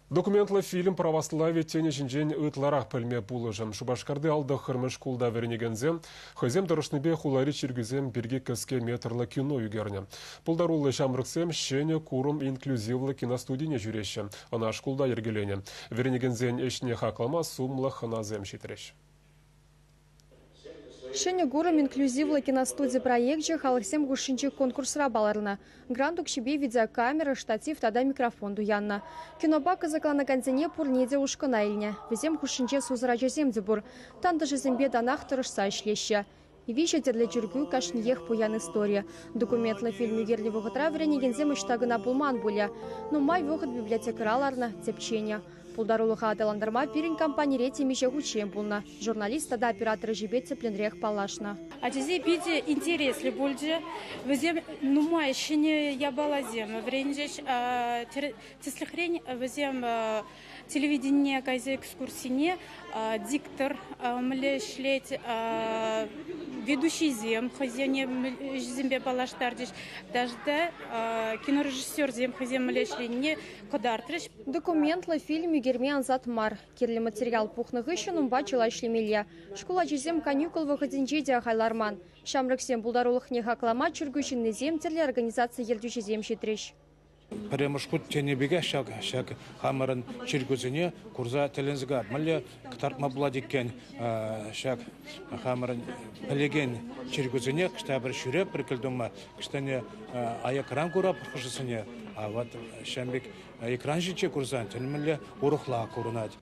Документлӑ фильм православи тӗнӗ ҫинчен ытларах пӗлме пулӑшӗ. Шупашкарти 69-мӗш шкулта вӗренекенсем хӑйсем тӑрӑшнипе хулари чиркӳсем пирки кӗске метрлӑ кино ӳкернӗ. Пултаруллӑ ҫамрӑксем ҫӗнӗ курӑм инклюзивлӑ киностудине ҫӳреҫҫӗ. Ӑна шкулта йӗркеленӗ. Вӗренекенсен ӗҫне хаклама сумлӑ хӑнасем ҫитрӗҫ. Ҫӗнӗ курӑм инклюзивлӑ киностуди проекчӗ халӑхсем хушшинчи конкурсра палӑрнӑ. Грант укҫипе видеокамера, штатив тата микрофон туяннӑ. Кинопа кӑсӑкланакансене пурне те ушкӑна илнӗ. Вӗсем хушшинче сусӑр ачасем те пур. Тантӑшӗсемпе танах тӑрӑшса ӗҫлеҫҫӗ. Виҫӗ тӗрлӗ чиркӳ кашниех пуян истори. Документлӑ фильм ӳкернӗ вӑхӑтра вӗренекенсем ӑҫта кӑна пулман пулӗ. Нумай вӑхӑт библиотекӑра ларнӑ, тӗпченӗ. Пултарулӑха аталантарма пирӗн компанире темиҫе хутчен пулнӑ. Журналист тата оператор ӗҫӗпе тӗплӗнрех паллашнӑ. Ачасен питӗ интереслӗ пулчӗ. Вӗсем нумай ҫӗнӗ япаласем вӗренчӗҫ. Тӗслӗхрен, вӗсем телевидение кайса экскурсине диктор мӗнле ӗҫлет, ведущийсем хӑйсене ӗҫӗсемпе паллаштарчӗҫ. Даже кинорежиссерсем хӑйсем мӗнле ӗҫленине кӑтартрӗҫ. Документлӑ фильм ӳкерме ансат мар. Кирлӗ материал пухнӑ хыҫҫӑн унпа чылай ӗҫлемелле. Шкул ачисем каникул вӑхӑтӗнче те ахаль ларман. Ҫамрӑксен пултарулӑхне хаклама чиркӳ ҫыннисем, тӗрлӗ организаци ертӳҫисем ҫитрӗҫ. Пӗрремӗш хут тенӗ пекех ҫак хамӑрӑн чиркӳсене курса тӗлӗнсе кайрӑм. Мӗнле кӑтартма пулать иккен ҫак хамӑрӑн пӗлекен чиркӳсене кӑшта пӗр ҫӳреп пӗр кӗлтума, кӑштане аякран курап хӑшӗсене, а вот ҫавӑн пек экран ҫинче курсан тӗлӗнмелле урӑхла курӑнать.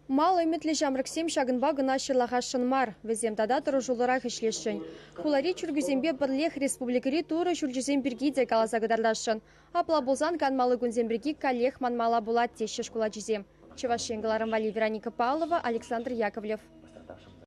Мал ӗмӗтлӗ ҫамрӑксем ҫакӑнпа кӑна ҫырлахасшӑн мар. Вӗсем тата тӑрӑшуллӑрах ӗҫлесшӗн. Хулари чиркӳсемпе пӗрлех республикӑри Турӑ ҫурчӗсем пирки те каласа кӑтартасшӑн. Апла пулсан канмалли кунсем пирки каллех манмалла пулать теҫҫӗ шкул ачисем. Чӑваш Ен кӑларӑм валли Вероника Павлова, Александр Яковлев.